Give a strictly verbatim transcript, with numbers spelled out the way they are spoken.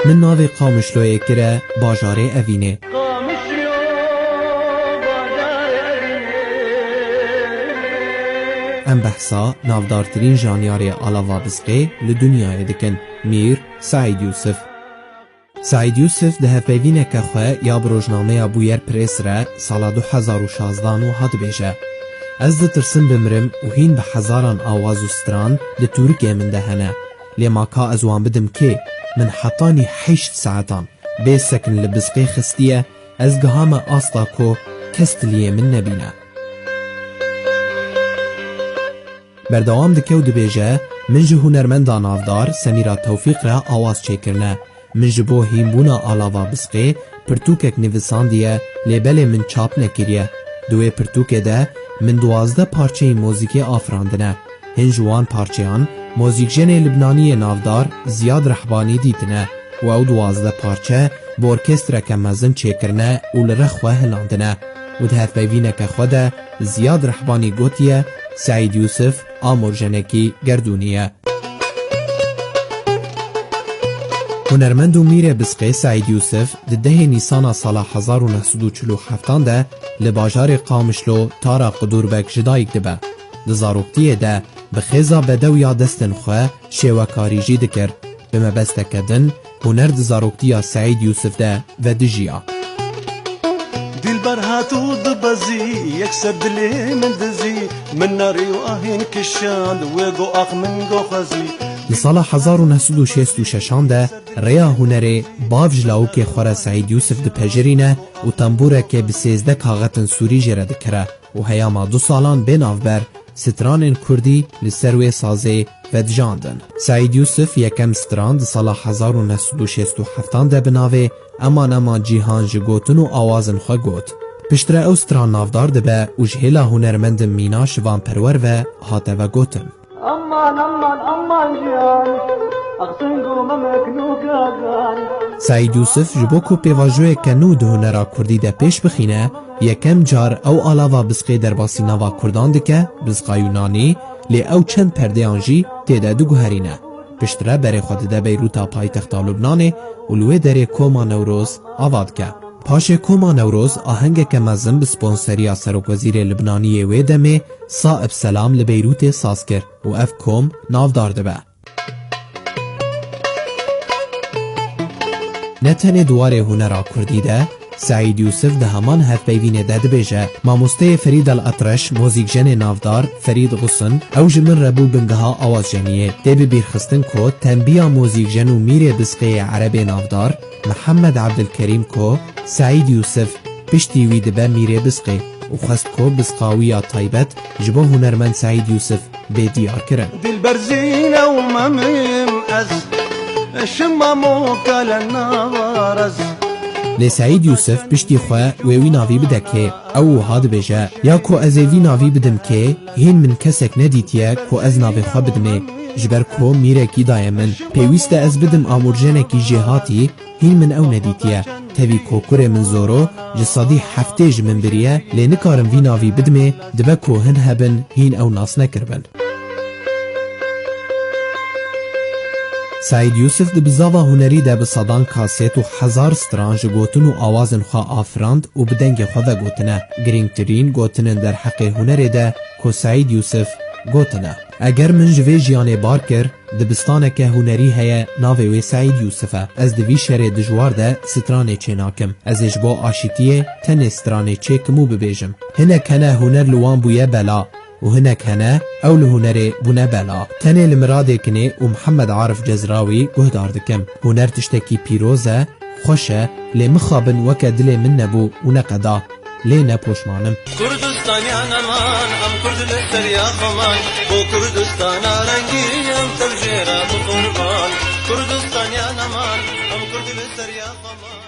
Min navê Qamişloyê kire bajarê Evînê. Em behsa navdartirîn janyarê Alava Bizqê li dinyayê dikin, Mîr Seîd Yûsif. Seîd Yûsif di hevpeyvîneke xwe ya bi rojnameya Bûyer Press re sala du hezar û şazdan wiha dibêje, Ez ditirsim bimirim û hîn bi hezaran awaz û stran di tûrikê min de hene. Lê ma ka ez wan bidim kê? Min hetanî heşt saetan bê sekin li Bizqê xistiye, ez gihame asta ku kes tiliyê min nebîne. Berdewam dike û dibêje, Min ji hunermenda navdar Semîra Tewfîq re awaz çêkirine. Min ji bo hînbûna Alava Bizqê pirtûkek nivîsandiye, lê belê min çap nekiriye. Di wê pirtûkê de min duwazdeh parçeyên mozîkê afirandine. Hin ji wan parçeyan mozîkjenê Libnanî yê navdar Ziyad Rehbanî dîtine û ew duwazdeh parçe bi orkestreke mezin çêkirine û li rex xwe hilandine û di hevpeyvîneke xwe de Ziyad Rehbanî gotiye, Seîd Yûsif amorjenekî gerdûnî ye. Hunermend û mîrê Bizqê Seîd Yûsif di dehê Nîsana sala hezar û neh sed û çil û heftan de li bajarê Qamişlo Tara Qudûrbek ji dayik dibe. Di zaroktiyê de bi xêza bedew ya destên xwe şêwekarî jî dikir. Bi mebesteke din huner di zaroktiya Seîd Yûsif de vedijiya. Dilber hat û dibezî, yekser dilê min dizî, min narî û ahîn kişand, wê go ax min go xwezî. Li sala hezar û neh sed û şêst û şeşan de rêya hunerê bav ji lawikê xwe re Seîd Yûsif dipejirîne û tembûrekê bi sêzdeh kaxetin sûrî jê re dikire û heyama du salan bê navber stranên kurdî li ser wê sazê vedijandin. Seîd Yûsif yekem stran di sala hezar û neh sed û şêst û heftan de bi navê Eman Eman Cîhan ji gotin û awazin xwe got. Piştre ew stran navdar dibe û ji hêla hunermendin mîna Şivan Perwer ve hate vegotin. Aman, aman, aman cihan, axsing û memeknû gagan. Seîd Yûsif ji bo ku pêvajoyeke nû di hunera kurdî de pêş bixîne, yekem car ew alava Bizqê derbasî nava kurdan dike, Bizqa Yûnanî, lê ew çend perdeyan jî tê de diguherîne. Piştre berê xwe dide Beyrûta paytexta Lubnanê û li wê derê koma Newroz ava dike. Paşê koma Newroz ahengeke mezin bi sponseriya serokwezîrê Libnanî yê wê demê Saib Selam li Beyrûtê saz kir û ev kom navdar dibe. Ne tenê di warê hunera kurdî de, Seîd Yûsif di heman hevpeyvînê de dibêje, Mamosteyê Ferîd El Etreş, mozîkjenê navdar Ferîd Xusun, ew ji min re bû bingeha awazjeniyê. Tê bibîrxistin ku tembiya mozîkjen û mîrê Bizqê yê erebê navdar, Mihemed Ebdilkerîm ku Seîd Yûsif piştî wî dibe mîrê Bizqê û xwest ku bizqawiya taybet ji bo hunermend Seîd Yûsif bê diyarkirin. Dilber zîne û memim ez, şima mokale navarez. Lê Seîd Yûsif piştî xwe wê wî navî bide kê? Ew wiha dibêje, Ya ku ez ê vî navî bidim kê, hîn min kesek nedîtiye ku ez navê xwe bidimê. Ji ber ku mîrekî daye min. Pêwîst e ez bidim amûrjenekî jêhatî, hîn min ew nedîtiye. Tevî ku kurê min Zoro ji sedî heftê ji min biriye, lê nikarim vî navî bidimê, dibe ku hin hebin hîn ew nas nekiribin. Seîd Yûsif di bizava hunerî de bi sedan kasêt û hezar stran ji gotin û awazên xwe afirand û bi dengê xwe vegotine. Girîngtirîn gotinên derheqê hunerê de ku Seîd Yûsif gotine. Eger min ji vê jiyanê bar kir, dibistaneke hunerî heye, navê wê Seîd Yûsif e. Ez di vî şerê dijwar de stranê çênakim. Ez ê ji bo aşîtiyê tenê stranê çêkim û bibêjim. Hinek hene huner li wan bûye bela û hinek hene ew li hunerê bûne bela. Tenê li Miradê Kinê û Mihemed Arif Cezrawî guhdar dikim. Huner tiştekî pîroz e, xweş e, lê mixabin weke dilê min nebû û neqeda. Lê ne poşman im. Kurdistaniya neman, em kurd li ser ya xweman. Bo Kurdistana rengî em tev jê re bi qurban. Kurdistaniya neman, em kurd li ser ya xweman.